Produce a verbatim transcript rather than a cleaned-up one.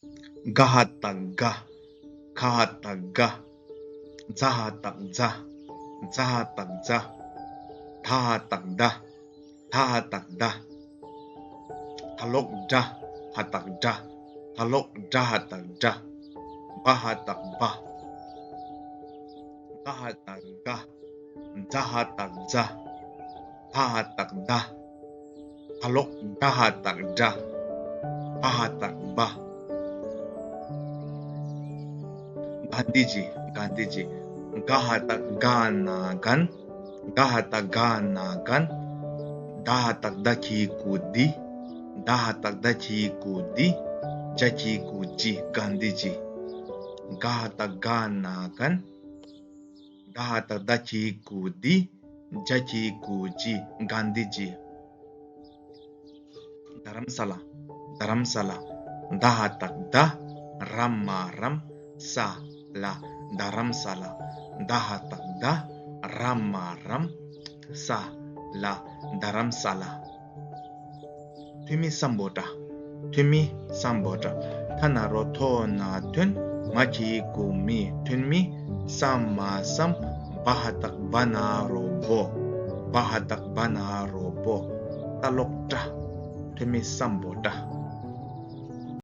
ག་ཧ་བཏགས་གྷ། ག་ཧ་བཏགས་གྷ། ཛ་ཧ་བཏགས་ཛྷ། ཛ་ཧ་བཏགས་ཛྷ། ད་ཧ་བཏགས་དྷ། ད་ཧ་བཏགས་དྷ། ད་ལོག་དྲ། ཧ་བཏགས་དྲ། ད་ལོག་དྲ་ཧ་བཏགས་དྲ། བ་ཧ་བཏགས་བྷ། ག་ཧ་བཏགས་གྷ། ཛ་ཧ་བཏགས་ཛྷ། ད་ཧ་བཏགས་དྷ། ད་ལོག་དྲ་ཧ་བཏགས་དྲ། བ་ཧ་བཏགས་བྷ། གྷན་དྷི་ཇི། གྷན་དྷི་ཇི། ག་ཧ་བཏགས་གྷ་ན་གྷན། ག་ཧ་བཏགས་གྷ་ན་གྷན། ད་ཧ་བཏགས་དྷ་གི་གུ་དྷི། ད་ཧ་བཏགས་དྷ་གི་གུ་དྷི། ཇ་གི་གུ་ཇི། གྷན་དྷི་ཇི། ག་ཧ་བཏགས་གྷ་ན་གྷན། ད་ཧ་བཏགས་དྷ་གི་གུ་དྷི། ཇ་གི་གུ་ཇི། གྷན་དྷི་ཇི། རྡ་རམ་ས་ལ། རྡ་རམ་ས་ལ། ད་ཧ་བཏགས་དྷ། ར་མ་རམ། ས་ལ། རྡ་རམ་ས་ལ། ད་ཧ་བཏགས་དྷ། ར་མ་རམ། ས་ལ། རྡ་རམ་ས་ལ། ཐོན་མི་སམ་བྷོ་ཊ། ཐོན་མི་སམ་བྷོ་ཊ། ཐ་ན་རོ་ཐོ་ན་ཐོན། མ་གི་གུ་མི། ཐོན་མི། ས་མ་སམ། བ་ཧ་བཏགས་བ་ན་རོ་བྷོ། བ་ཧ་བཏགས་བ་ན་རོ་བྷོ། ཏ་ལོག་ཏྲ། ཐོན་མི་སམ་བྷོ་ཊ།